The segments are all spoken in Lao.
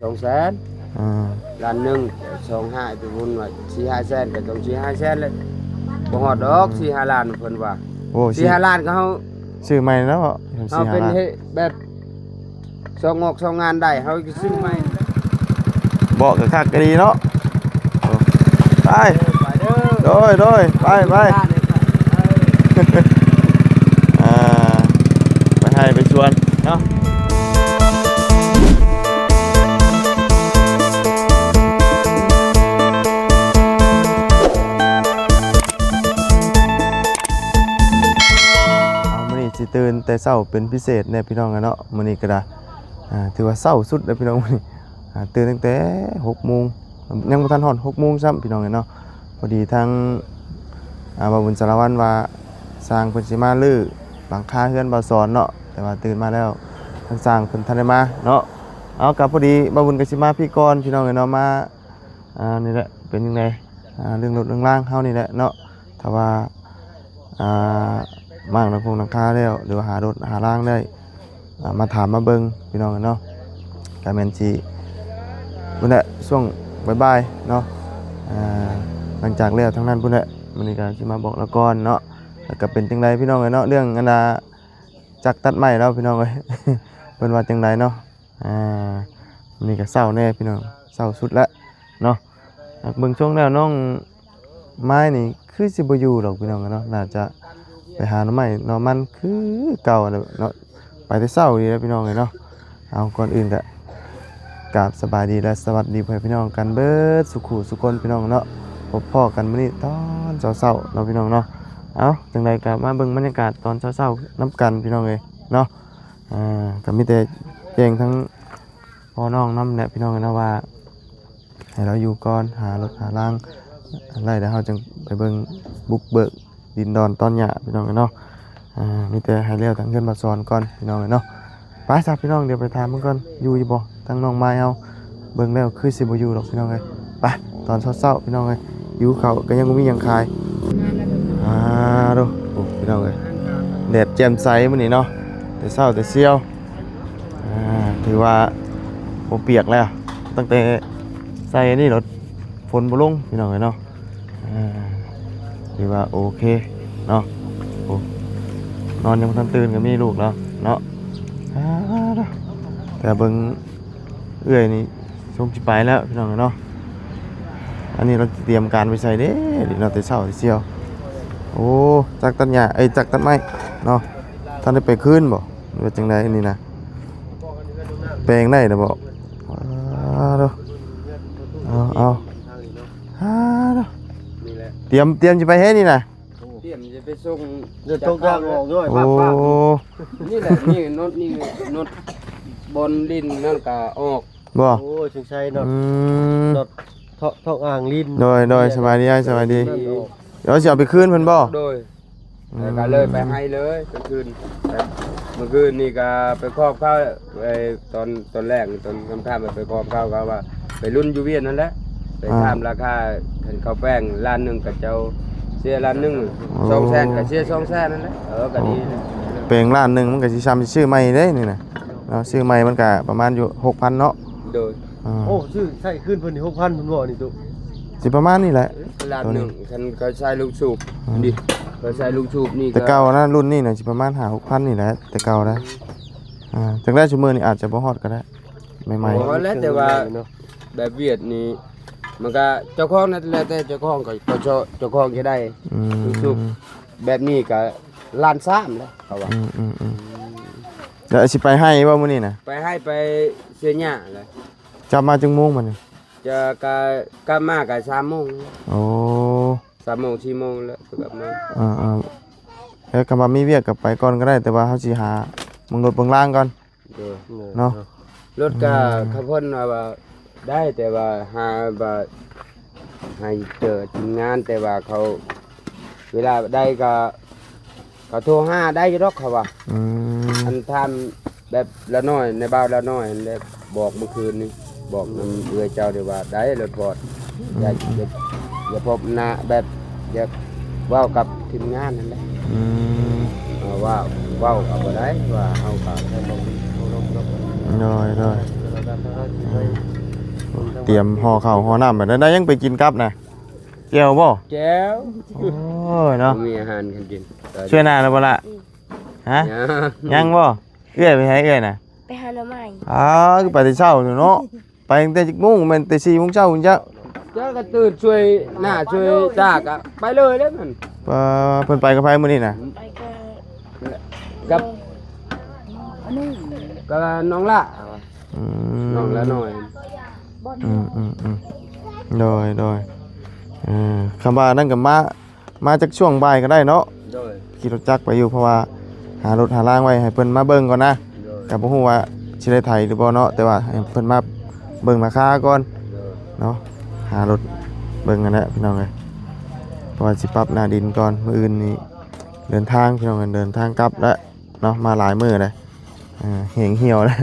ສອງແສນ ອ່າ ລ້ານໜຶ່ງ ສອງຫ້າ ໄປບຸນວ່າສີ່ຫ້າແສນ ກໍຕ້ອງສີ່ຫ້າແສນແຫຼະ ບໍ່ຮອດດອກ ອືມ ສີ່ຫ້າລ້ານ ເພິ່ນວ່າ ໂອ້ ສີ່ຫ້າລ້ານກໍເຮົາຊື້ໃໝ່ແລ້ວເນາະ ເຮົາເປັນເຮັດແບບ ສອງອອກສອງງານໄດ້ ເຮົາກໍຊື້ໃໝ່ ເບາະກໍຄັກອີ່ຫຼີເນາະ ໄປ ໄປເດີ ໂດຍ ໂດຍ ໄປ ໄປ ອ່າ ໄປໄຮ່ໄປສວນເນາະ ເອົາ ມື້ນີ້ຊິຕື່ນແຕ່ເຊົ້າເປັນພິເສດແດ່ພີ່ນ້ອງເອີຍເນາະ ມື້ນີ້ກໍໄດ້ ອ່າ ຖືວ່າເຊົ້າສຸດແລ້ວພີ່ນ້ອງ ມື້ນີ້ ອ່າ ຕື່ນຕັ້ງແຕ່ຫົກໂມງ ຍັງບໍ່ທັນຮອດຫົກໂມງຊ້ຳພີ່ນ້ອງເອີຍເນາະ ພໍດີທາງ ອ່າ ບ່າວບຸນສາລະວັນວ່າ ຊ່າງເພິ່ນຊິມາຮື້ຫຼັງຄາເຮືອນບ່າວສອນເນາະ ແຕ່ວ່າຕື່ນມາແລ້ວ ທາງຊ່າງເພິ່ນທັນໄດ້ມາເນາະ ເອົາ ກໍພໍດີບ່າວບຸນກໍຊິມາພີ້ກ່ອນພີ່ນ້ອງເອີຍເນາະ ມາ ອ່າ ນີ້ແຫຼະ ເປັນຈັ່ງໃດ ອ່າ ເລື່ອງລົດເລື່ອງລາງເຮົານີ້ແຫຼະເນາະ ຖ້າວ່າ ອ່າ ມ້າງຫຼັງຄົງຫຼັງຄາແລ້ວ ຫຼືວ່າຫາລົດຫາລາງໄດ້ ອ່າ ມາຖາມມາເບິ່ງພີ່ນ້ອງເນາະ ກະແມ່ນຊິພຸ້ນແຫຼະ ຊ່ວງບ່າຍໆເນາະ ອ່າ ຫຼັງຈາກແລ້ວທາງນັ້ນພຸ້ນແຫຼະ ມື້ນີ້ກະຊິມາບອກລາວກ່ອນເນາະ ແລ້ວກະເປັນຈັ່ງໃດພີ່ນ້ອງເອີຍເນາະ ເລື່ອງອັນນ່າ ຈັກຕັດໄມ້ລາວພີ່ນ້ອງເອີຍ ເພິ່ນວ່າຈັ່ງໃດເນາະ ອ່າ ມື້ນີ້ກໍເຊົ້າແດ່ພີ່ນ້ອງ ເຊົ້າສຸດແລ້ວເນາະ ຫາກເບິ່ງຊົງແລ້ວນ້ອງມາຍນີ້ຄືຊິບໍ່ຢູ່ດອກພີ່ນ້ອງເນາະ ໜ້າຈະໄປຫາໜໍ່ໄມ້ໜໍ່ມັນຄືເກົ່າຫັ້ນແຫຼະເນາະ ໄປແຕ່ເຊົ້ານີ້ແຫຼະພີ່ນ້ອງເອີຍເນາະ ເອົາ ກ່ອນອື່ນກໍກາບສະບາຍດີ ແລະ ສະຫວັດດີພໍ່ແມ່ພີ່ນ້ອງກັນເບິດສູ່ຄູ່ສູ່ຄົນພີ່ນ້ອງເນາະ ພົບພໍ້ກັນມື້ນີ້ຕອນເຊົ້າໆເນາະພີ່ນ້ອງເນາະ ເອົາ ຈັ່ງໃດກໍມາເບິ່ງບັນຍາກາດຕອນເຊົ້າໆນຳກັນພີ່ນ້ອງເອີຍເນາະ ອ່າ ກໍມີແຕ່ແຈ້ງທັງພໍ່ນ້ອງນຳແຫຼະພີ່ນ້ອງເນາະ ວ່າໃຫ້ລາວຢູ່ກ່ອນ ຫາລົດຫາລາງໄດ້ ແລ້ວເຮົາຈຶ່ງໄປເບິ່ງບຸກເບີກດິນດອນຕອນຫຍ້າພີ່ນ້ອງເນາະ ອ່າ ມີແຕ່ໃຫ້ແລ້ວທາງເຮືອນບ່າວສອນກ່ອນພີ່ນ້ອງເນາະ ໄປຊະພີ່ນ້ອງ ດຽວໄປຖາມເບິ່ງກ່ອນ ຢູ່ຢູ່ບໍ່ ທາງນ້ອງມາຍເຮົາ ເບິ່ງແລ້ວຄືຊິບໍ່ຢູ່ດອກພີ່ນ້ອງເອີຍ ໄປ ຕອນເຊົ້າໆພີ່ນ້ອງເອີຍ ຫິວເຂົ້າກໍຍັງບໍ່ມີຫຍັງຂາຍ ອ່າ ດູ ໂອ້ ພີ່ນ້ອງເອີຍ ແດດແຈ່ມໃສມື້ນີ້ເນາະ ແຕ່ເຊົ້າແຕ່ຊຽວ ອ່າ ຖືວ່າບໍ່ປຽກແລ້ວ ຕັ້ງແຕ່ໃສ່ອັນນີ້ລົດຝົນບໍ່ລົງພີ່ນ້ອງເອີຍເນາະ ອ່າ ຖືວ່າໂອເຄເນາະ ໂອ້ ນອນຍັງບໍ່ທັນຕື່ນກໍມີລູກແລ້ວເນາະ ອ່າ ແຕ່ເບິ່ງ ເອື້ອຍນີ້ຊົງຊິໄປແລ້ວພີ່ນ້ອງເນາະ ອັນນີ້ລາວຊິຕຽມການໄປໃສເດ້ນີ້ເນາະ ແຕ່ເຊົ້າແຕ່ຊຽວ ໂອ້ ຈັກຕັດຫຍ້າ ເອີຍ ຈັກຕັດໄມ້ເນາະ ທັນໄດ້ໄປຄືນບໍ່ ຫຼືວ່າຈັ່ງໃດອັນນີ້ນະ ແປງໄດ້ແລ້ວບໍ່ ອ່າ ເອົາ ເອົາ ອ່າ ນີ້ແຫຼະ ຕຽມ ຕຽມຊິໄປເຮັດນີ້ນະ ຕຽມຈະໄປສົ່ງ ເດີນຕົກຢາງອອກດ້ວຍ ໂອ້ ປາກໆ ນີ້ແຫຼະ ນີ້ ໂນດນີ້ ໂນດບ່ອນຫຼິ້ນນັ້ນກະອອກ ບໍ່ ໂອ້ ສງໄສເນາະ ອືມ ເນາະ ເທາະ ເທາະອ່າງຫຼິ້ນ ໂດຍ ໂດຍ ສະບາຍດີອ້າຍ ສະບາຍດີ ດຽວຊິເອົາໄປຄືນເພິ່ນບໍ່ ໂດຍ ອືມ ແລ້ວກະເລີຍໄປໃຫ້ເລີຍ ໄປຄືນ ແບບ ມື້ຄືນນີ້ກະໄປຂອບເຂົາ ໄປຕອນ ຕອນແລງ ຕອນຄ່ຳໆ ໄປຂອບເຂົາ ເຂົາວ່າໄປລຸ້ນຢູ່ວຽດນັ້ນແຫຼະ ໄປ ອ່າ ຖາມລາຄາ ຄັນເຂົາແປງລ້ານໜຶ່ງ ເຂົາເຈົ້າເສຍລ້ານໜຶ່ງ ໂອ້ ສອງແສນ ກໍເສຍສອງແສນນັ້ນແຫຼະ ເອີ ກໍດີ ໂອ້ ແປງລ້ານໜຶ່ງ ມັນກໍຊິຊ່ຳຊື້ໃໝ່ເດ້ນີ້ນະ ເນາະ ຊື້ໃໝ່ມັນກະປະມານຢູ່ຫົກພັນເນາະ ໂດຍ ອ່າ ໂອ້ ຊື້ໃຊ້ຄືນເພິ່ນນີ້ຫົກພັນພຸ້ນບໍ່ນີ້ຕຸ ຊິປະມານນີ້ແຫຼະ ລ້ານໜຶ່ງ ຄັນເຂົາໃຊ້ລູກສູບ ອືມ ນີ້ ເຂົາໃຊ້ລູກສູບນີ້ ແຕ່ເກົ່ານະ ລຸ້ນນີ້ນະ ຊິປະມານຫ້າຫົກພັນນີ້ແຫຼະ ແຕ່ເກົ່ານະ ອ່າ ຈັກໄດ້ຊຸມື້ນີ້ອາດຈະບໍ່ຮອດກໍໄດ້ ໃໝ່ໆ ບໍ່ຮອດແລ້ວ ແຕ່ວ່າ ເນາະ ແບບວຽດນີ້ ມັນກໍເຈົ້າຂອງນັ້ນ ແລ້ວແຕ່ເຈົ້າຂອງ ກໍ ກໍເຈົ້າ ເຈົ້າຂອງຈະໄດ້ ອືມ ລູກສູບ ແບບນີ້ກໍລ້ານສາມແລ້ວ ເຂົາວ່າ ອືມໆ ອືມ ແລ້ວຊິໄປໄຮ່ບໍ່ມື້ນີ້ນະ ໄປໄຮ່ ໄປເສຍຫຍ້າແຫຼະ ກັບມາຈັກໂມງບັດນີ້ ຈະ ກະ ກັບມາກໍສາມໂມງ ໂອ້ ສາມໂມງ ສີ່ໂມງແລ້ວ ກັບມາ ອ່າໆ ແລ້ວຄັນວ່າມີວຽກກໍໄປກ່ອນກໍໄດ້ ແຕ່ວ່າເຮົາຊິຫາເບິ່ງລົດເບິ່ງລາງກ່ອນ ໂດຍ ເນາະ ລົດກໍ ອືມ ເຂົາເພິ່ນວ່າ ວ່າໄດ້ ແຕ່ວ່າຫາວ່າໃຫ້ເຈີທີມງານ ແຕ່ວ່າເຂົາ ເວລາໃດກໍ ກໍໂທຫາໄດ້ຢູ່ດອກ ເຂົາວ່າ ອືມ ອັນຖາມແບບລາວນ້ອຍ ໃນບ່າວລາວນ້ອຍຫັ້ນແຫຼະ ບອກມື້ຄືນນີ້ ບອກນຳເອື້ອຍເຈົ້າໄດ້ວ່າ ໄດ້ລົດບອດ ອືມ ຢ່າ ຢ່າ ຢ່າພົບໜ້າ ແບບ ຢາກເວົ້າກັບທີມງານຫັ້ນແຫຼະ ອືມ ເອີ ວ່າເວົ້າກໍບໍ່ໄດ້ ວ່າເຮົາກໍ ໂດຍ ໂດຍ ໂດຍ ການທາງ ຕຽມຫໍ່ເຂົ້າຫໍ່ນ້ຳໄປ ໄດ້ຫຍັງໄປກິນກັບນະ? ແຈ່ວບໍ່? ແຈ່ວ. ໂອ້ຍເນາະ ບໍ່ມີອາຫານກັນກິນ. ຊ່ວຍໜ້າແລ້ວບໍ່ລະ? ຮະ? ຍັງ. ຍັງບໍ່? ເອື້ອຍໄປໃສເອື້ອຍນະ? ໄປຫາໜໍ່ໄມ້. ອ້າ ຄືໄປແຕ່ເຊົ້າເນາະ. ໄປຕັ້ງແຕ່ຈັກໂມງ? ແມ່ນແຕ່ສີ່ໂມງເຊົ້າພຸ້ນຈ້ະ. ເຈົ້າກໍຕື່ນຊ່ວຍໜ້າຊ່ວຍຕາກໍໄປເລີຍເດ້ມັນ. ປາ ເພິ່ນໄປກັບໃຜມື້ນີ້ນະ? ໄປກັບ ກັບ ກັບນ້ອງຫຼ້າ. ອືມ ນ້ອງຫຼ້ານ້ອຍ. ອືມໆໆ ໂດຍໆ ເອີ ຄຳວ່ານັ້ນກໍມາ ມາຈັກຊ່ວງບ່າຍກໍໄດ້ເນາະ. ໂດຍ. ຂີ່ລົດຈັກໄປຢູ່ ເພາະວ່າຫາລົດຫາລາງໄວ້ໃຫ້ເພິ່ນມາເບິ່ງກ່ອນນະ. ໂດຍ. ກໍບໍ່ຮູ້ວ່າຊິໄດ້ໄຖຫຼືບໍ່ເນາະ ແຕ່ວ່າໃຫ້ເພິ່ນມາເບິ່ງລາຄາກ່ອນ. ໂດຍ. ເນາະ ຫາລົດເບິ່ງຫັ້ນແຫຼະພີ່ນ້ອງເອີຍ ເພາະວ່າຊິປັບໜ້າດິນກ່ອນ. ມື້ອື່ນນີ້ເດີນທາງ ພີ່ນ້ອງເອີຍ ເດີນທາງກັບແລ້ວເນາະ ມາຫຼາຍມື້ແລ້ວ. ເອີ ແຮງຫ່ຽວແລ້ວ.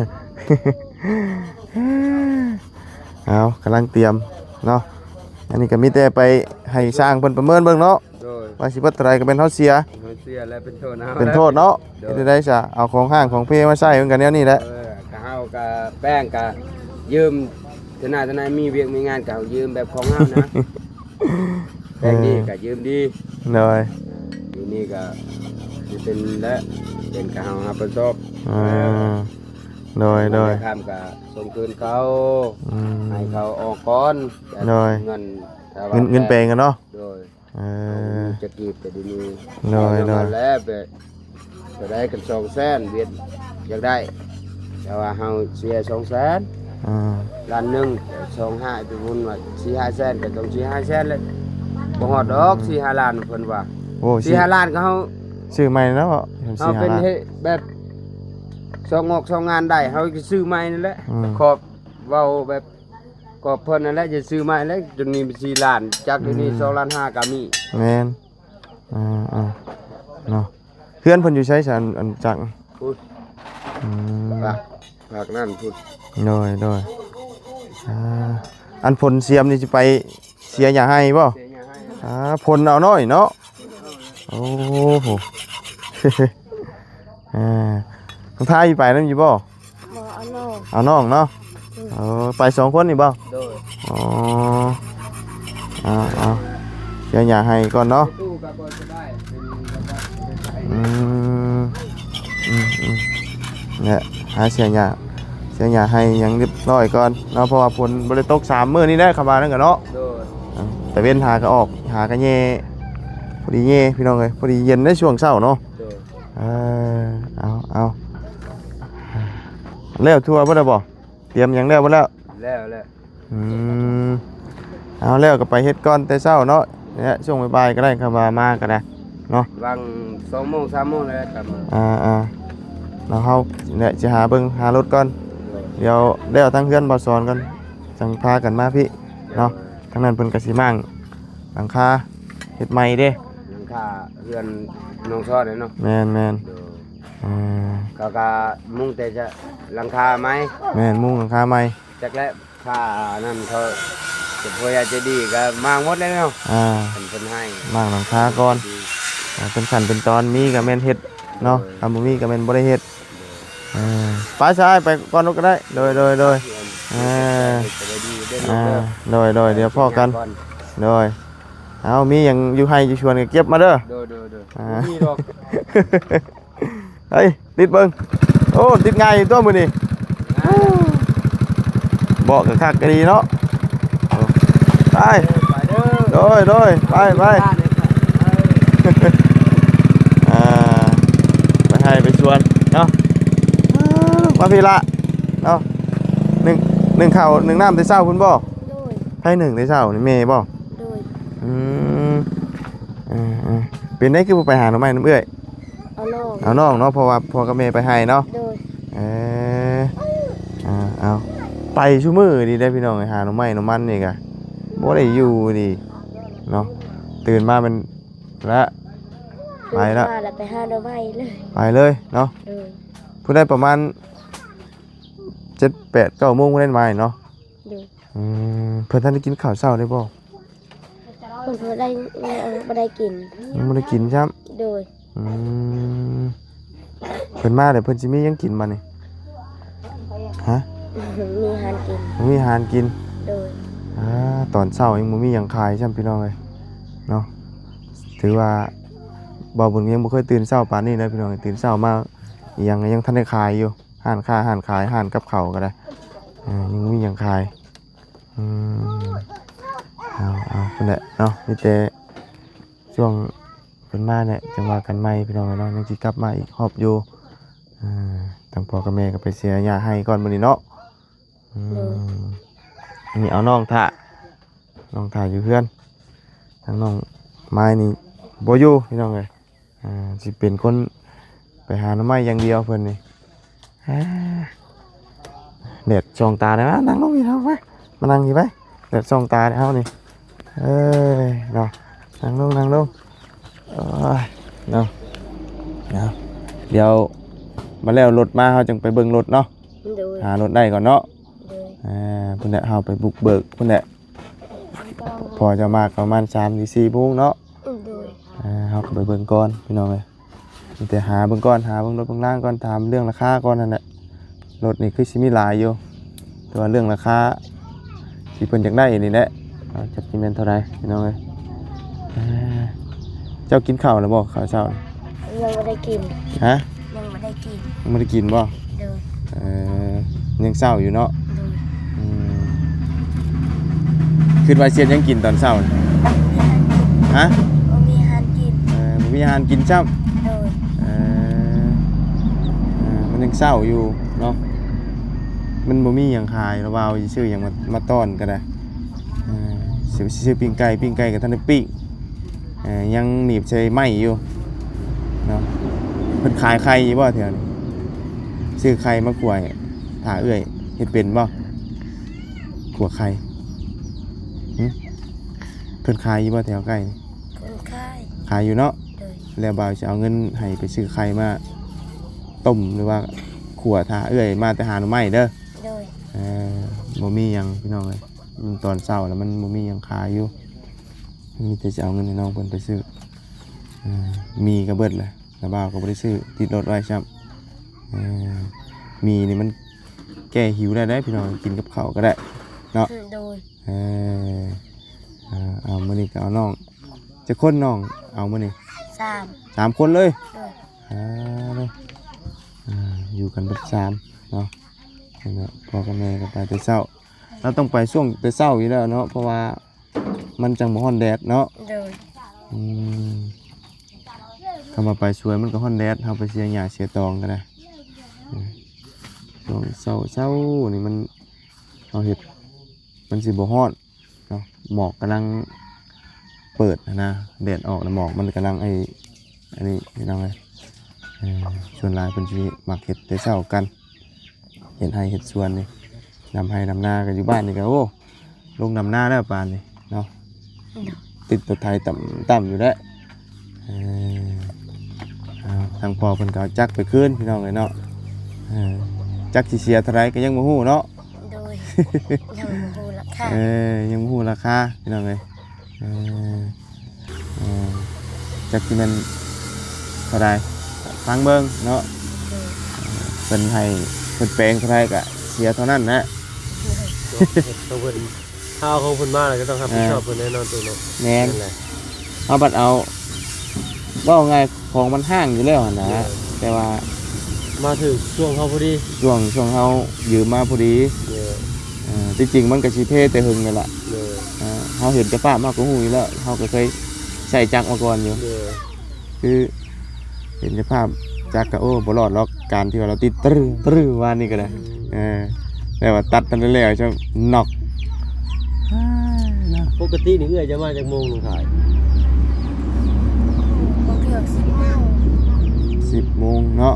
ເອົາ ກຳລັງຕຽມເນາະ. ອັນນີ້ກໍມີແຕ່ໄປໃຫ້ຊ່າງເພິ່ນປະເມີນເບິ່ງເນາະ. ໂດຍ. ວ່າຊິເບິດເທົ່າໃດກໍແມ່ນເຮົາເສຍ ເຮົາເສຍແລ້ວເປັນໂທດເຮົາ ເປັນໂທດເນາະ. ໂດຍ. ເຮັດຈັ່ງໃດຊະ ເອົາຂອງຮ້າງຂອງເພມາໃຊ້ເພິ່ນກໍແນວນີ້ແຫຼະ. ເອີ ກໍເຮົາກໍແປ້ງກໍຢືມ ເທື່ອໜ້າເທື່ອໃດມີວຽກມີງານກໍເຮົາຢືມແບບຂອງເຮົານະ. ແປ້ງດີກໍຢືມດີ. ໂດຍ. ຢູ່ນີ້ກໍຊິເປັນແລະ ເປັນກໍເຮົາຮັບຜິດຊອບ. ອ່າ ໂດຍໆ. ຄ່ຳກໍສົ່ງຄືນເຂົາ. ອືມ ໃຫ້ເຂົາອອກກ່ອນ. ໂດຍ. ເງິນ ເງິນ ເງິນແປງກັນເນາະ. ໂດຍ. ເອີ ເອົາເງິນຈັກກີບກໍດີນີ້. ໂດຍໆ. ແລ້ວແບບ ກໍໄດ້ກັນສອງແສນ ວຽດຢາກໄດ້ ແຕ່ວ່າເຮົາເສຍສອງແສນ. ອ່າ ລ້ານໜຶ່ງ ສອງຫ້າ ໄປບຸນວ່າສີ່ຫ້າແສນ ກໍຕ້ອງສີ່ຫ້າແສນແຫຼະ. ບໍ່ຮອດດອກ ອືມ ສີ່ຫ້າລ້ານ ເພິ່ນວ່າ. ໂອ້ ສີ່ຫ້າລ້ານກໍເຮົາຊື້ໃໝ່ແລ້ວເນາະ. ເຮົາເປັນເຮັດແບບຊອກງອກຊອກງານໄດ້ ເຮົາກໍຊື້ໃໝ່ນັ້ນແຫຼະ. ອືມ ຂອບເວົ້າແບບ ກໍເພິ່ນນັ້ນແຫຼະຈະຊື້ໃໝ່ແຫຼະ. ຈົນມີສີ່ລ້ານ ຈັກດຽວນີ້ ອືມ ສອງລ້ານຫ້າກໍມີ. ແມ່ນ. ອ່າໆ ເນາະ. ເຮືອນເພິ່ນຢູ່ໃສຊັ້ນ ອັນຈັກ? ພຸ້ນ. ອືມ ພາກ ພາກນັ້ນພຸ້ນ. ໂດຍໆ. ອ່າ ອັນຜົນສຽມນີ້ຊິໄປເສຍຫຍ້າໄຮ່ບໍ່? ເສຍຫຍ້າໄຮ່. ອ່າ ຜົນເອົານ້ອຍເນາະ. ໂອ້ໂຫ. ອ່າ ນ້ອງທາຢູ່ໄປນຳຢູ່ບໍ່? ບໍ່ ເອົານ້ອງ ເອົານ້ອງເນາະ. ອືມ ເອີ ໄປສອງຄົນນີ້ບໍ່? ໂດຍ. ອໍ ເອົາໆ ເສຍຫຍ້າໄຮ່ກ່ອນເນາະ. ອືມ ອືມໆ ແຫຼະ ຫາເສຍຫຍ້າ ເສຍຫຍ້າໄຮ່ຫຍັງຮຽບຮ້ອຍກ່ອນເນາະ ເພາະວ່າຝົນບໍ່ໄດ້ຕົກສາມມື້ນີ້ແຫຼະ ຄຳວ່ານັ້ນກໍເນາະ. ໂດຍ. ເອີ ຕາເວັນຫາກໍອອກ ຫາກໍແຍ່ ພໍດີແຍ່ພີ່ນ້ອງເອີຍ ພໍດີເຢັນໃນຊ່ວງເຊົ້າເນາະ. ໂດຍ. ເອີ ເອົາໆ ແລ້ວທົ່ວເບິດແລ້ວບໍ່? ຕຽມຫຍັງແລ້ວເບິດແລ້ວ? ແລ້ວແລ້ວ. ອືມ ເອົາແລ້ວກໍໄປເຮັດກ່ອນແຕ່ເຊົ້າເນາະ ແລະ ຊ່ວງບ່າຍໆກໍໄດ້ ຄຳວ່າມາກໍໄດ້ເນາະ ຫວ່າງສອງໂມງ ສາມໂມງແລ້ວກໍມາ. ອ່າໆ ແລ້ວເຮົາແຫຼະຊິຫາເບິ່ງຫາລົດກ່ອນ ດຽວແລ້ວທາງເຮືອນບ່າວສອນກ່ອນ ຈັ່ງພາກັນມາພີ້ເນາະ. ທາງນັ້ນເພິ່ນກໍຊິມ້າງຫຼັງຄາເຮັດໃໝ່ເດ້ ຫຼັງຄາເຮືອນນ້ອງຊອນເນາະ. ແມ່ນໆ. ໂດຍ. ອ່າ ເຂົາກໍມຸງແຕ່ຈະຫຼັງຄາໃໝ່. ແມ່ນ ມຸງຫຼັງຄາໃໝ່. ຈັກແລ້ວ ຄ່ານັ້ນເຂົາເປັນຜູ້ໃຫຍ່ໃຈດີກໍມ້າງໝົດແລ້ວເນາະ. ອ່າ ຄັນເພິ່ນໃຫ້ ມ້າງຫຼັງຄາກ່ອນ. ອ່າ ເປັນຂັ້ນເປັນຕອນ ມີກໍແມ່ນເຮັດເນາະ. ໂດຍ. ຄັນບໍ່ມີກໍແມ່ນບໍ່ໄດ້ເຮັດ. ໂດຍ. ເອີ ໄປຊະອ້າຍ ໄປກ່ອນໂລດກໍໄດ້. ໂດຍໆໆ. ອ່າ ໂດຍໆ ດຽວພໍ້ກັນ. ໂດຍ. ເອົາ ມີຫຍັງຢູ່ໄຮ່ຢູ່ສວນກໍເກັບມາເດີ. ໂດຍໆໆ. ອ່າ ບໍ່ມີດອກ. ເຮີ້ຍ ຕິດເບິ່ງ. ໂອ້ ຕິດງ່າຍຢູ່ຕົວະມື້ນີ້ ເບາະກໍຄັກກໍດີເນາະ. ໄປ ໄປເດີ. ໂດຍໆ ໄປໆ. ອ່າ ໄປໄຮ່ໄປສວນເນາະ. ມາພີ້ລະເນາະ. ໜຶ້ງ ໜຶ້ງເຂົ້າໜຶ້ງນ້ຳແຕ່ເຊົ້າພຸ້ນບໍ່? ໂດຍ. ໃຜໜຶ້ງແຕ່ເຊົ້ານີ້ ແມ່ບໍ່? ໂດຍ. ອືມ ເອີໆ ເປັນໄດ ຄືບໍ່ໄປຫາໜໍ່ໄມ້ນຳເອື້ອຍ? ເອົານ້ອງ ເອົານ້ອງເນາະ ເພາະວ່າພໍ່ກັບແມ່ໄປໄຮ່ເນາະ. ໂດຍ. ເອີ ເອົາ ເອົາ ໄປຊຸມື້ນີ້ເດ້ພີ່ນ້ອງເອີຍ ຫາໜໍ່ໄມ້ໜໍ່ມັນນີ້ກະບໍ່ໄດ້ຢູ່ນີ້ເນາະ. ຕື່ນມາແມ່ນລະ ໄປລະ ຕື່ນມາລະໄປຫາໜໍ່ໄມ້ເລີຍ ໄປເລີຍເນາະ. ໂດຍ. ຜູ້ໃດປະມານເຈັດ ແປດ ເກົ້າໂມງຜູ້ໃດມາເນາະ. ໂດຍ. ອືມ ເພິ່ນທັນໄດ້ກິນເຂົ້າເຊົ້າໄດ້ບໍ່? ເພິ່ນບໍ່ໄດ້ ຍັງບໍ່ໄດ້ກິນ ຍັງບໍ່ໄດ້ກິນຊ້ຳ. ໂດຍ. ອືມ ເພິ່ນມາແລ້ວເພິ່ນຊິມີຫຍັງກິນບັດນີ້? ຮະ? ມີຫານກິນ ບໍ່ມີຫານກິນ. ໂດຍ. ອ່າ ຕອນເຊົ້າຍັງບໍ່ມີຫຍັງຂາຍຊ້ຳ ພີ່ນ້ອງເອີຍເນາະ. ຖືວ່າບ່າວບຸນຍັງບໍ່ເຄີຍຕື່ນເຊົ້າປານນີ້ເດີ ພີ່ນ້ອງເອີຍ. ຕື່ນເຊົ້າມາ ອີ່ຫຍັງກໍຍັງທັນໄດ້ຂາຍຢູ່ ຮ້ານຄ້າຮ້ານຂາຍ ຮ້ານກັບເຂົ້າກໍໄດ້ ເອີ ຍັງບໍ່ມີຫຍັງຂາຍ. ອືມ ເອົາ ເອົາ ພຸ້ນແຫຼະເນາະ ມີແຕ່ຊ່ວງເພິ່ນມາແຫຼະ ຈັ່ງວ່າກັນໃໝ່ ພີ່ນ້ອງເອີຍເນາະ. ຍັງຊິກັບມາອີກຮອບຢູ່. ເອີ ທາງພໍ່ກັບແມ່ກໍໄປເສຍຫຍ້າໄຮ່ກ່ອນມື້ນີ້ເນາະ. ອືມ ໂດຍ. ນີ້ເອົານ້ອງຖ້າ ນ້ອງຖ້າຢູ່ເຮືອນ. ທາງນ້ອງມາຍນີ້ບໍ່ຢູ່ ພີ່ນ້ອງເອີຍ. ອ່າ ຊິເປັນຄົນໄປຫາໜໍ່ໄມ້ຢ່າງດຽວເພິ່ນນີ້. ອ່າ ແດດສ່ອງຕາແດ່ ມານັ່ງລົງນີ້ເຮົາ ມາ ມານັ່ງນີ້ໄປ. ແດດສ່ອງຕາແດ່ເຮົານີ້. ເອີຍ ເນາະ ນັ່ງລົງ ນັ່ງລົງ. ໂອ້ຍ ເນາະ ເນາະ ດຽວມາແລ້ວລົດມາ ເຮົາຈຶ່ງໄປເບິ່ງລົດເນາະ. ໂດຍ. ຫາລົດໄດ້ກ່ອນເນາະ. ໂດຍ. ອ່າ ພຸ້ນແຫຼະ ເຮົາໄປບຸກເບີກພຸ້ນແຫຼະ. ພໍເຈົ້າມາກໍປະມານສາມຫຼືສີ່ໂມງເນາະ. ໂດຍ. ອ່າ ເຮົາກໍໄປເບິ່ງກ່ອນ ພີ່ນ້ອງເອີຍ. ມີແຕ່ຫາເບິ່ງກ່ອນ ຫາເບິ່ງລົດເບິ່ງລາງກ່ອນ ຖາມເລື່ອງລາຄາກ່ອນຫັ້ນແຫຼະ. ລົດນີ້ຄືຊິມີຫຼາຍຢູ່ ແຕ່ວ່າເລື່ອງລາຄາທີ່ເພິ່ນຢາກໄດ້ນີ້ແຫຼະ ວ່າຈັກຊິແມ່ນເທົ່າໃດ ພີ່ນ້ອງເອີຍ. ອ່າ ເຈົ້າກິນເຂົ້າແລ້ວບໍ່? ເຂົ້າເຊົ້າ ຍັງບໍ່ໄດ້ກິນ. ຮະ? ຍັງບໍ່ໄດ້ກິນ. ຍັງບໍ່ໄດ້ກິນບໍ່? ໂດຍ. ເອີ ຍັງເຊົ້າຢູ່ເນາະ. ໂດຍ. ອືມ ຄິດວ່າຊິເຮັດຫຍັງກິນຕອນເຊົ້າ? ບໍ່ມີອາຫານກິນ. ຮະ? ບໍ່ມີອາຫານກິນ. ເອີ ບໍ່ມີອາຫານກິນຊ້ຳ. ໂດຍ. ເອີ ເອີ ມັນຍັງເຊົ້າຢູ່ເນາະ ມັນບໍ່ມີຫຍັງຂາຍ ລະວ່າຊິຊື້ຫຍັງມາ ມາຕ້ອນກໍໄດ້. ເອີ ຊິ ຊິຊື້ປີ້ງໄກ່ ປີ້ງໄກ່ກໍທັນໄດ້ປີ້ງ. ເອີ ຍັງໜີບໃສ່ໄມ້ຢູ່ເນາະ. ເພິ່ນຂາຍໄຂ່ຢູ່ບໍ່ແຖວນີ້? ຊື້ໄຂ່ມາຂົ້ວຖ້າເອື້ອຍ ເຮັດເປັນບໍ່? ຂົ້ວໄຂ່. ຫຶ? ເພິ່ນຂາຍຢູ່ບໍ່ແຖວໃກ້ນີ້? ເພິ່ນຂາຍ. ຂາຍຢູ່ເນາະ. ໂດຍ. ແລ້ວບ່າວຊິເອົາເງິນໃຫ້ໄປຊື້ໄຂ່ມາຕົ້ມ ຫຼືວ່າຂົ້ວຖ້າເອື້ອຍມາແຕ່ຫາໜໍ່ໄມ້ເດີ. ໂດຍ. ເອີ ບໍ່ມີຫຍັງ ພີ່ນ້ອງເອີຍ. ມັນຕອນເຊົ້າແລ້ວມັນບໍ່ມີຫຍັງຂາຍຢູ່ ມີແຕ່ຈະເອົາເງິນໃຫ້ນ້ອງເພິ່ນໄປຊື້. ເອີ ໝີ່ກໍເບິດແລ້ວ ລະບ່າວກໍບໍ່ໄດ້ຊື້ ຕິດລົດໄວ້ຊ້ຳ. ເອີ ໝີ່ນີ້ມັນແກ້ຫິວໄດ້ເດ້ ພີ່ນ້ອງ ກິນກັບເຂົ້າກໍໄດ້ເນາະ. ໂດຍ. ເອີ ເອົາ ມື້ນີ້ກໍເອົານ້ອງ ຈັກຄົນນ້ອງເອົາມື້ນີ້? ສາມ ສາມຄົນເລີຍ. ໂດຍ. ອ່າ ເນາະ ອ່າ ຢູ່ກັນເບິດສາມເນາະ. ພໍ່ກັບແມ່ກໍໄປແຕ່ເຊົ້າ ລາວຕ້ອງໄປຊ່ວງແຕ່ເຊົ້າຢູ່ແລ້ວເນາະ ເພາະວ່າມັນຈັ່ງບໍ່ຮ້ອນແດດເນາະ. ໂດຍ. ອືມ ຄຳວ່າໄປສວນມັນກໍຮ້ອນແດດ ເຮົາໄປເສຍຫຍ້າເສຍຕອງກໍໄດ້. ເອີ ຊ່ວງເຊົ້າໆ ນີ້ມັນ ເຮົາເຮັດ ມັນຊິບໍ່ຮ້ອນເນາະ ໝອກກຳລັງເປີດຫັ້ນນະ ແດດອອກແລ້ວໝອກມັນກຳລັງ ໄອ້ ອັນນີ້ ພີ່ນ້ອງເອີຍ. ເອີ ສ່ວນຫຼາຍເພິ່ນຊິມັກເຮັດແຕ່ເຊົ້າກັນ ເຮັດໄຮ່ເຮັດສວນນີ້ ດຳໄຮ່ດຳນາກໍຢູ່ບ້ານນີ້ກໍ ໂອ້ ລົງດຳນາແລ້ວປານນີ້ເນາະ. ໂດຍ. ຕິດລົດໄຖຕ່ຳໆຢູ່ແຫຼະ. ເອີ ເອົາ ທາງພໍ່ເພິ່ນກໍເອົາຈັກໄປຄືນ ພີ່ນ້ອງເອີຍເນາະ. ເອີ ຈັກຊິເສຍເທົ່າໃດກໍຍັງບໍ່ຮູ້ເນາະ. ໂດຍ. ຍັງບໍ່ຮູ້ລາຄາ. ເອີ ຍັງບໍ່ຮູ້ລາຄາ ພີ່ນ້ອງເອີຍ. ເອີ ເອີ ຈັກຊິແມ່ນເທົ່າໃດ ຟັງເບິ່ງເນາະ. ໂດຍ. ເອີ ເພິ່ນໃຫ້ ເພິ່ນແປງເທົ່າໃດກໍເສຍເທົ່ານັ້ນແຫຼະ. ໂດຍ. ເຮັດຂອງເພິ່ນ ຖ້າເອົາຂອງເພິ່ນມາແລ້ວກໍຕ້ອງຮັບຜິດຊອບເພິ່ນແນ່ນອນໂຕເນາະ. ແມ່ນ. ນັ້ນແຫຼະ ເຮົາບັດເອົາ ເວົ້າງ່າຍ ຂອງມັນຮ້າງຢູ່ແລ້ວຫັ້ນນະ. ໂດຍ. ແຕ່ວ່າມາຖືກຊ່ວງເຮົາພໍດີ ຊ່ວງ ຊ່ວງເຮົາຢືມມາພໍດີ. ໂດຍ. ເອີ ທີ່ຈິງມັນກໍຊິເພແຕ່ເຫິງແລ້ວລະ. ໂດຍ. ເອີ ເຮົາເຫັນສະພາບເຮົາກໍຮູ້ຢູ່ແລ້ວ ເຮົາກໍເຄີຍໃຊ້ຈັກມາກ່ອນຢູ່. ໂດຍ. ຄືເຫັນສະພາບຈັກກໍ ໂອ້ ບໍ່ລອດຫຼອກ ການທີ່ວ່າລາວຕິດຕະລຶ້ງຕະລຶ້ງວານນີ້ກໍໄດ້. ອືມ. ເອີ ແຕ່ວ່າຕັດຕັ້ງແຕ່ແລ້ວຈະໜອກ. ປົກກະຕິນີ້ເອື້ອຍຈະມາຈັກໂມງລົງຂາຍ? ບາງເທື່ອສິບໂມງ. ສິບໂມງເນາະ.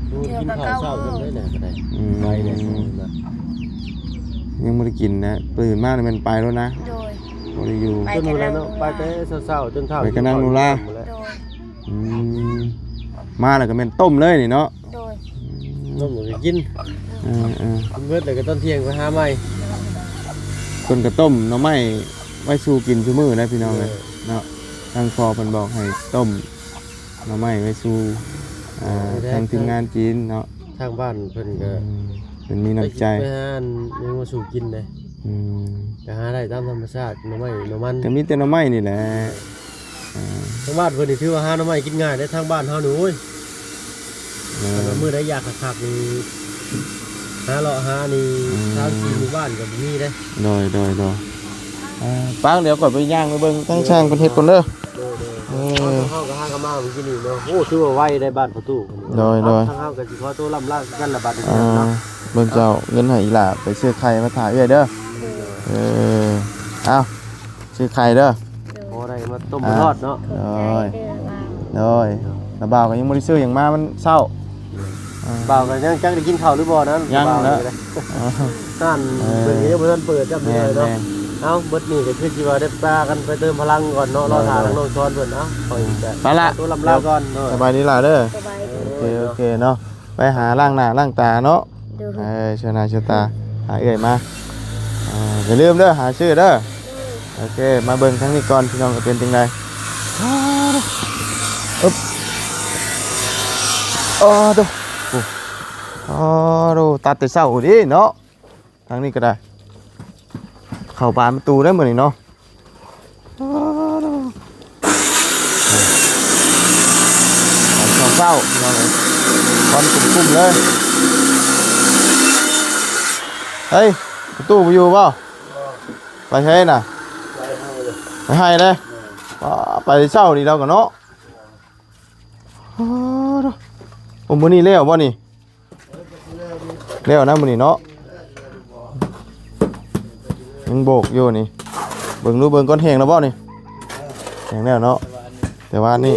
ໂອ້ ກິນເຂົ້າເຊົ້ານຳໄດ້ນະກໍໄດ້. ອືມ. ໄປເດ້. ຍັງບໍ່ໄດ້ກິນນະ ຕື່ນມານີ້ແມ່ນໄປໂລດນະ. ໂດຍ. ບໍ່ໄດ້ຢູ່ ໄປແຕ່ເນາະ ໄປແຕ່ເຊົ້າໆ ຈົນເຊົ້າ ໄປກໍນັ່ງໂນລາ. ໂດຍ. ອືມ ມາແລ້ວກໍແມ່ນຕົ້ມເລີຍນີ້ເນາະ. ໂດຍ. ອືມ ຕົ້ມແລ້ວກໍກິນ. ເອີໆ ກິນເບິດແລ້ວກໍຕອນທ່ຽງໄປຫາໃໝ່. ເພິ່ນກໍຕົ້ມໜໍ່ໄມ້ໄວ້ສູ່ກິນຊຸມື້ນະ ພີ່ນ້ອງເອີຍ. ໂດຍ. ເນາະ ທາງພໍ່ເພິ່ນບອກໃຫ້ຕົ້ມໜໍ່ໄມ້ໄວ້ສູ່ ເອີ ທາງທີມງານກິນເນາະ. ທາງບ້ານເພິ່ນກໍ ອືມ ເປັນມີນ້ຳໃຈ ໄປຫາອັນຫຍັງມາສູ່ກິນເດ້. ອືມ ກໍຫາໄດ້ຕາມທຳມະຊາດ ໜໍ່ໄມ້ໜໍ່ມັນ ກໍມີແຕ່ໜໍ່ໄມ້ນີ້ແຫຼະ. ອ່າ ທາງບ້ານເພິ່ນນີ້ຖືວ່າຫາໜໍ່ໄມ້ກິນງ່າຍເດ້ ທາງບ້ານເຮົານີ້ ໂອ້ຍ. ເອີ ຄັນວ່າມື້ໃດຢາກຄັກໆນີ້ ຫາເລາະຫານີ້ ອືມ ສາມສີ່ໝູ່ບ້ານກໍບໍ່ມີເດ້. ໂດຍ ໂດຍ ໂດຍ. ອ່າ ປາງ ດຽວຂ້ອຍໄປຍ່າງໄປເບິ່ງທາງຊ່າງເພິ່ນເຮັດກ່ອນເດີ. ໂດຍ ໂດຍ. ເອີ ເຮົາກໍຫາກັນມາມື້ກີ້ນີ້ເນາະ. ໂອ້ ຖືວ່າໄວໄດ້ບ້ານປະຕູ. ໂດຍ ໂດຍ. ເອົາ ທາງເຮົາກໍຊິຂໍຕົວລ່ຳລາຄືກັນລະບາດນີ້ເນາະ. ເບິ່ງເຈົ້າ ເງິນໃຫ້ອີ່ຫຼ້າໄປຊື້ໄຂ່ມາຖ້າເອື້ອຍເດີ. ເອີ ເອົາ ຊື້ໄຂ່ເດີ ພໍໄດ້ມາຕົ້ມມາທອດເນາະ. ໂດຍ ໂດຍ. ລະບ່າວກໍຍັງບໍ່ໄດ້ຊື້ຫຍັງມາ ມັນເຊົ້າ. ອ່າ ບ່າວກໍຍັງຈັກໄດ້ກິນເຂົ້າຫຼືບໍ່ນັ້ນ ຍັງ ບ່າວ ແລ້ວ ນີ້ກໍໄດ້ ອ່າ ຮ້ານ ເອີ ເພິ່ນກໍຍັງບໍ່ທັນເປີດຈ້ຳເທື່ອເນາະ. ແມ່ນໆ. ເອົາ ເບິດນີ້ກໍຄືຊິວ່າໄດ້ພາກັນໄປເຕີມພະລັງກ່ອນເນາະ. ໂດຍ ລໍຖ້າ ໂດຍ ທາງນ້ອງຊອນເພິ່ນ. ເອົາ ໂດຍ ຂ້ອຍກໍ ໄປລະ ຕົວລ່ຳລາກ່ອນ. ໂດຍ ສະບາຍດີຫຼ້າເດີ. ສະບາຍດີ. ໂອເຄ ໂອເຄເນາະ ໄປຫາລ້າງໜ້າລ້າງຕາເນາະ. ໂດຍ ເອີ ເຊີນໜ້າເຊີນຕາ ຫາເອື້ອຍມາ. ອ່າ ຢ່າລືມເດີ ຫາຊື້ເດີ. ໂດຍ ໂອເຄ ມາເບິ່ງທາງນີ້ກ່ອນ ພີ່ນ້ອງ ເປັນຈັ່ງໃດ. ອຶບ ອໍ ໂດ ໂອ້ ອໍ ໂດ ຕັດແຕ່ເຊົ້າເດ້ເນາະ. ທາງນີ້ກໍໄດ້ ເຂົ້າບານປະຕູໄດ້ມື້ນີ້ເນາະ. ຕອນເຊົ້າໆ ພີ່ນ້ອງເອີຍ ຄວັນກຸ້ມໆເລີຍ. ເຮີ້ຍ ປະຕູບໍ່ຢູ່ບໍ່? ໄປໃສນະ? ໄປໄຮ່ເດ້. ອໍ ໄປເຊົ້ານີ້ລາວກໍເນາະ. ອໍ ໂອ້ ມື້ນີ້ແລ້ວບໍ່ນີ້? ແລ້ວນະມື້ນີ້ເນາະ ຍັງໂບກຢູ່ນີ້. ເບິ່ງດູ ເບິ່ງກ່ອນ ແຫ້ງແລ້ວບໍ່ນີ້? ແຫ້ງແລ້ວເນາະ ແຕ່ວ່ານີ້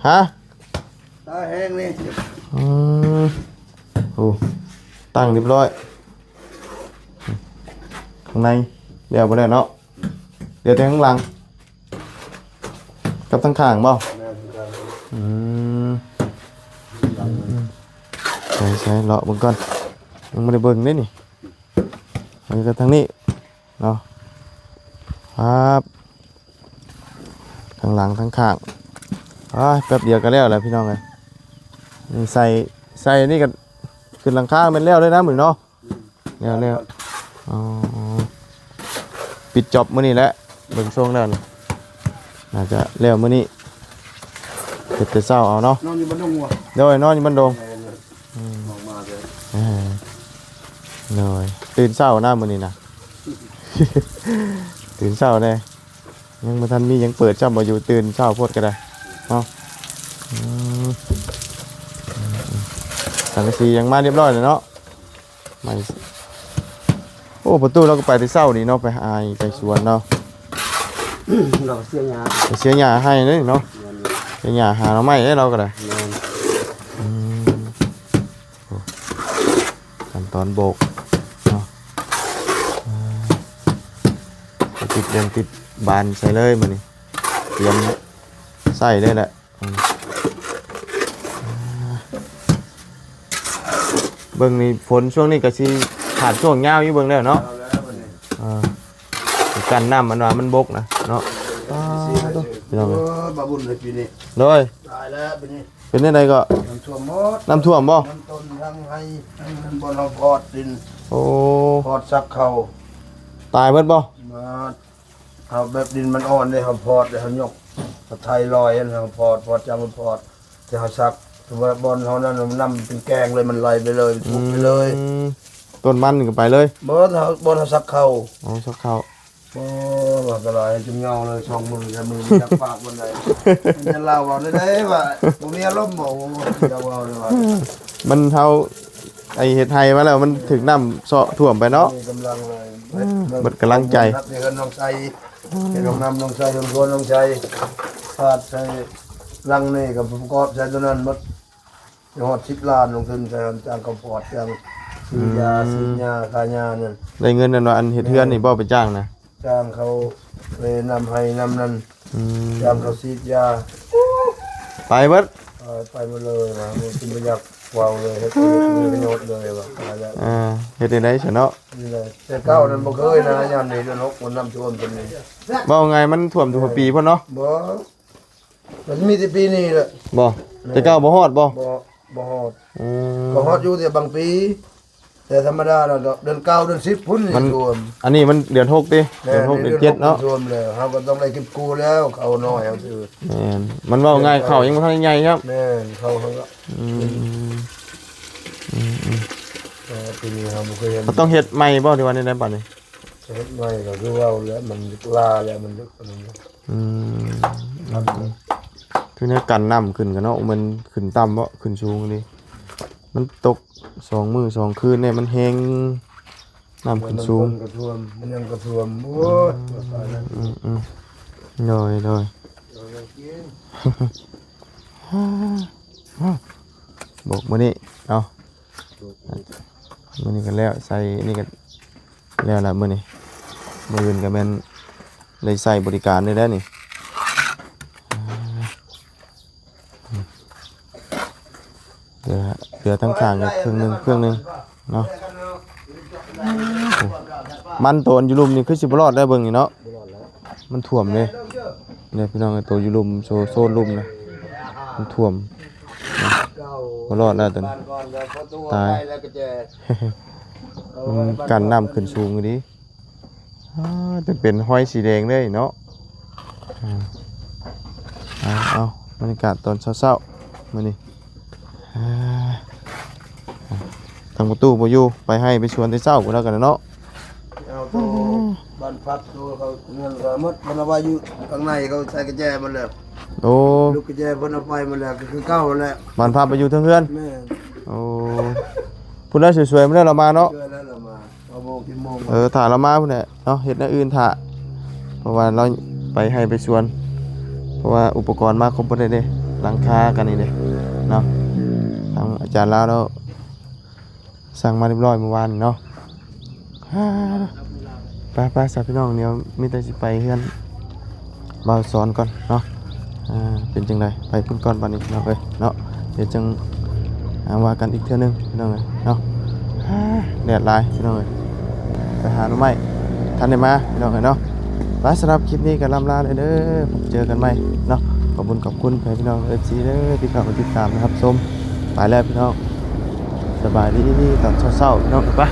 ຮະ? ຕາແຫ້ງນີ້ ອືມ ໂອ້ ຕັ້ງຮຽບຮ້ອຍ. ຂ້າງໃນແລ້ວບໍ່ແລ້ວເນາະ ເຫຼືອແຕ່ຂ້າງຫຼັງ ກັບທາງຂ້າງບໍ່? ແມ່ນຄືກັນ. ອືມ ໃສ່ໆ ເລາະເບິ່ງກ່ອນ ຍັງບໍ່ໄດ້ເບິ່ງເດ້ນີ້. ອັນນີ້ກໍທາງນີ້ເນາະ ປັບ ທາງຫຼັງທາງຂ້າງ. ອ້າຍ ແປັບດຽວກໍແລ້ວແຫຼະພີ່ນ້ອງເອີຍ. ນີ້ໃສ່ ໃສ່ນີ້ກໍຂຶ້ນຫຼັງຄາແມ່ນແລ້ວເລີຍນະມື້ນີ້ເນາະ. ແລ້ວ ແລ້ວ ອໍ ປິດຈອບມື້ນີ້ແຫຼະ ເບິ່ງຊົງແລ້ວນີ້ ໜ້າຈະແລ້ວມື້ນີ້ ເຮັດແຕ່ເຊົ້າເອົາເນາະ. ນອນຢູ່ບ້ານດົງບໍ່? ໂດຍ ນອນຢູ່ບ້ານດົງ. ເອີ ອືມ ອອກມາເລີຍ ເອີ ໂດຍ. ຕື່ນເຊົ້ານະມື້ນີ້ນະ ຕື່ນເຊົ້າແດ່. ຍັງບໍ່ທັນມີຫຍັງເປີດຊ້ຳ ບໍ່ຢູ່ຕື່ນເຊົ້າໂພດກໍໄດ້ເນາະ. ອືມ ສັງກະສີຍັງມາຮຽບຮ້ອຍແລ້ວເນາະ ໄມ້. ໂອ້ ປະຕູລາວກໍໄປແຕ່ເຊົ້ານີ້ເນາະ ໄປຫາ ໄປສວນເນາະ. ລາວກໍເສຍຫຍ້າ ໄປເສຍຫຍ້າໃຫ້ເດ້ເນາະ. ແມ່ນ ເສຍຫຍ້າຫາໜໍ່ໄມ້ເດ້ລາວກໍໄດ້. ແມ່ນ ອືມ. ໂອ້ ຂັ້ນຕອນໂບກເນາະ ອ່າ ຕິດເລື່ອງຕິດບານໃສ່ເລີຍມື້ນີ້ ຕຽມໃຊ້ເລີຍແຫຼະ. ອືມ ອ່າ ເບິ່ງນີ້ຝົນຊ່ວງນີ້ກໍຊິຂາດຊ່ວງຍາວຢູ່ເບິ່ງແລ້ວເນາະ. ເອົາແລ້ວບັດນີ້ ອ່າ ກັນນ້ຳມັນວ່າມັນບົກນະເນາະ. ປາດໂທ້ ພີ່ນ້ອງເອີຍ ເອີ ບາບຸນໃນປີນີ້ ໂດຍ ຕາຍແລ້ວປີນີ້. ເປັນຈັ່ງໃດກໍ? ນ້ຳຖ້ວມໝົດ ນ້ຳຖ້ວມບໍ່? ທັງຕົ້ນທັງໄຮ່ ທັງບ່ອນເຮົາພອດດິນ. ໂອ້ ພອດສັກເຂົ້າ ຕາຍໝົດບໍ່? ໝົດ. ເຮົາແບບດິນມັນອ່ອນເດ້ ເຮົາພອດເດ້ ເຮົາຍົກ ເຮົາໄຖລອຍຫັ້ນ ເຮົາພອດ ພອດຈາກມັນພອດ ແຕ່ເຮົາສັກ ສົມມຸດວ່າບ່ອນເຮົານັ້ນ ນ້ຳເປັນແກງເລີຍ ມັນໄຫຼໄປເລີຍ ມັນທຸບໄປເລີຍ. ອືມ ຕົ້ນມັນນີ້ກໍໄປເລີຍ. ບໍ່ ເຮົາ ບ່ອນເຮົາສັກເຂົ້າ. ອໍ ສັກເຂົ້າ. ໂອ້ ວ່າກໍຫຼາຍຈົນເຫງົາເລີຍ ສອງມື້ສາມມື້ ບໍ່ຈັກປາກບ່ອນໃດ. ມັນຈະເລົ່າວ່າແນວໃດວ່າ ບໍ່ມີອາລົມບໍ? ໂອ້ ຢ່າເວົ້າເລີຍວ່າ ມັນເຮົາ ໄອ້ເຮັດໄຮ່ມາແລ້ວ ມັນຖືກນ້ຳເຊາະຖ້ວມໄປເນາະ. ມີກຳລັງເລີຍ ເບິດກຳລັງໃຈ. ຮັບໃນເຮືອນນ້ອງໄຊ ເຮັດຫ້ອງນ້ຳນ້ອງໄຊ ເຮືອນຄົວນ້ອງໄຊ ພາດໃສ່ຫຼັງນີ້ກໍປະກອບໃສ່ຕົວນັ້ນໝົດ. ຮອດສິບລ້ານ ລົງທຶນໃສ່ຈ້າງເຂົາພອດ ຈ້າງຊື້ຢາ ອືມ ສີດຢາ ຄ່າຫຍ້ານັ້ນ. ໄດ້ເງິນນັ້ນວ່າ ອັນເຮັດເຮືອນນີ້ບໍ່ໄປຈ້າງນະ? ຈ້າງເຂົາໄປນຳໄຮ່ນຳນັ້ນ. ອືມ ຈ້າງເຂົາສີດຢາ ໄປເບິດ. ເອີ ໄປໝົດເລີຍວ່າ ບໍ່ກິນບໍ່ຢາກເວົ້າເລີຍ ເຮັດ ເຮັດປະໂຫຍດເລີຍວ່າ. ອ່າ ເຮັດແນວໃດຊະເນາະ? ນີ້ແຫຼະ ແຕ່ເກົ່ານັ້ນບໍ່ເຄີຍນະ ຍາມນີ້ເດືອນຫົກມັນນ້ຳຖ້ວມຕົວນີ້ ເວົ້າງ່າຍມັນຖ້ວມທຸກປີພຸ້ນເນາະ. ບໍ່ ມັນມີແຕ່ປີນີ້ແຫຼະ. ບໍ່ ແຕ່ເກົ່າບໍ່ຮອດບໍ່? ບໍ່ ບໍ່ຮອດ. ອືມ ກໍຮອດຢູ່ແຕ່ບາງປີ. ແຕ່ທຳມະດານະ ເດືອນເກົ້າເດືອນສິບພຸ້ນ ມັນ ຊິຖ້ວມ. ອັນນີ້ມັນເດືອນຫົກຕິ? ແມ່ນ ເດືອນຫົກເດືອນເຈັດເນາະ ເດືອນຫົກເດືອນສິບຖ້ວມແລ້ວ ເຮົາກໍຕ້ອງໄດ້ເກັບກູ້ແລ້ວ ເຂົານ້ອຍເຮົາຊື່. ແມ່ນ ມັນເວົ້າງ່າຍ ເຂົ້າຍັງບໍ່ທັນໄດ້ໃຫຍ່ຊ້ຳ. ແມ່ນ ເຂົາ ເຂົາກໍ ອືມ ອືມໆ ເອີ ປີນີ້ເຮົາບໍ່ເຄີຍເຫັນ ເຮົາຕ້ອງເຮັດໃໝ່ບໍ່ ຫຼືວ່າແນວໃດບັດນີ້? ເຮັດໃໝ່ກໍຄືເວົ້າແຫຼະ ມັນລາແລ້ວ ມັນ ອືມ ຄືແນວກັນນ້ຳຂຶ້ນກັນເນາະ ມັນຂຶ້ນຕ່ຳເບາະ ຂຶ້ນສູງນີ້ ມັນຕົກສອງມື້ສອງຄືນນີ້ ມັນແຮງ ນ້ຳຂຶ້ນສູງ ມັນກະຖ້ວມ ມັນຍັງກະຖ້ວມ ໂອ້ຍ ອືມ ຕາຍແລ້ວ ອືມໆ ໂດຍ ໂດຍ ເອົາແນວກິນ ບອກມື້ນີ້ ເອົາ ມື້ນີ້ກໍແລ້ວ ໃສ່ນີ້ກໍແລ້ວລະມື້ນີ້ ມື້ອື່ນກໍແມ່ນໄດ້ໃຊ້ບໍລິການໄດ້ແລ້ວນີ້. ເຫຼືອ ເຫຼືອທາງຂ້າງອີກເຄິ່ງໜຶ່ງ ເຄິ່ງໜຶ່ງເນາະ. ໂອ້ ມັນໂຕຢູ່ລຸ່ມນີ້ຄືຊິບໍ່ລອດໄດ້ເບິ່ງນີ້ເນາະ ບໍ່ລອດແລ້ວ ມັນຖ້ວມເດ້. ນີ້ພີ່ນ້ອງເອີຍ ໂຕຢູ່ລຸ່ມ ໂຊ ໂຊນລຸ່ມນະ ມັນຖ້ວມ ບໍ່ລອດແລ້ວຕົວນີ້ ຕາຍ ມັນກັນນ້ຳຂຶ້ນສູງອີ່ຫຼີ. ອາ ຈະເປັນຮອຍສີແດງເລີຍເນາະ. ອາ ເອົາ ເອົາ ບັນຍາກາດຕອນເຊົ້າໆ ມື້ນີ້ ອາ ທາງປະຕູບໍ່ຢູ່ ໄປໄຮ່ໄປສວນແຕ່ເຊົ້າພຸ້ນແລ້ວກັນເນາະ. ເອົາໂຕ ອືມ ບານພັບໂຕເຂົາເງິນກໍໝົດ ເພິ່ນເອົາໄວ້ຢູ່ຂ້າງໃນ ເຂົາໃສ່ກະແຈໝົດແລ້ວ. ໂອ້ ລູກກະແຈເພິ່ນເອົາໄປໝົດແລ້ວ ກໍຄືເກົ່າແຫຼະ ບານພັບໄປຢູ່ເທິງເຮືອນ. ແມ່ນ ໂອ້ ພຸ້ນແຫຼະ ສວຍໆ ມື້ນັ້ນລາວມາເນາະ ເອີ ລາວມາ. ເອີ ຖ້າລາວມາພຸ້ນແຫຼະເນາະ ເຮັດແນວອື່ນຖ້າ ເພາະວ່າລາວໄປໄຮ່ໄປສວນ ເພາະວ່າອຸປະກອນມາຄົບໝົດເດ້ ຫຼັງຄາກັນນີ້ເດ້ເນາະ ທາງອາຈານລາວລາວສັ່ງມາຮຽບຮ້ອຍມື້ວານນີ້ເນາະ. ໄປໆ ຊະພີ່ນ້ອງ ດຽວມີແຕ່ຊິໄປເຮືອນ ບ່າວສອນກ່ອນເນາະ ເປັນຈັ່ງໃດ ໄປພຸ້ນກ່ອນບາດນີ້ພີ່ນ້ອງເອີຍເນາະ ດຽວຈັ່ງ ຫາວ່າກັນອີກເທື່ອໜຶ່ງພີ່ນ້ອງເອີຍເນາະ. ແດດຫຼາຍພີ່ນ້ອງເອີຍ ໄປຫາໜໍ່ໄມ້ ທັນໄດ້ມາພີ່ນ້ອງເອີຍເນາະ. ໄປ ສຳລັບຄລິບນີ້ກໍລ່ຳລາເລີຍເດີ ພົບເຈີກັນໃໝ່ເນາະ. ຂອບຄຸນຂອບຄຸນໃຫ້ພີ່ນ້ອງເອັຟຊີເດີ ທີ່ເຂົ້າມາຕິດຕາມ ແລະ ຮັບຊົມ. ໄປແລ້ວພີ່ນ້ອງ ສະບາຍດີຕອນເຊົ້າໆ ພີ່ນ້ອງ ໄປ.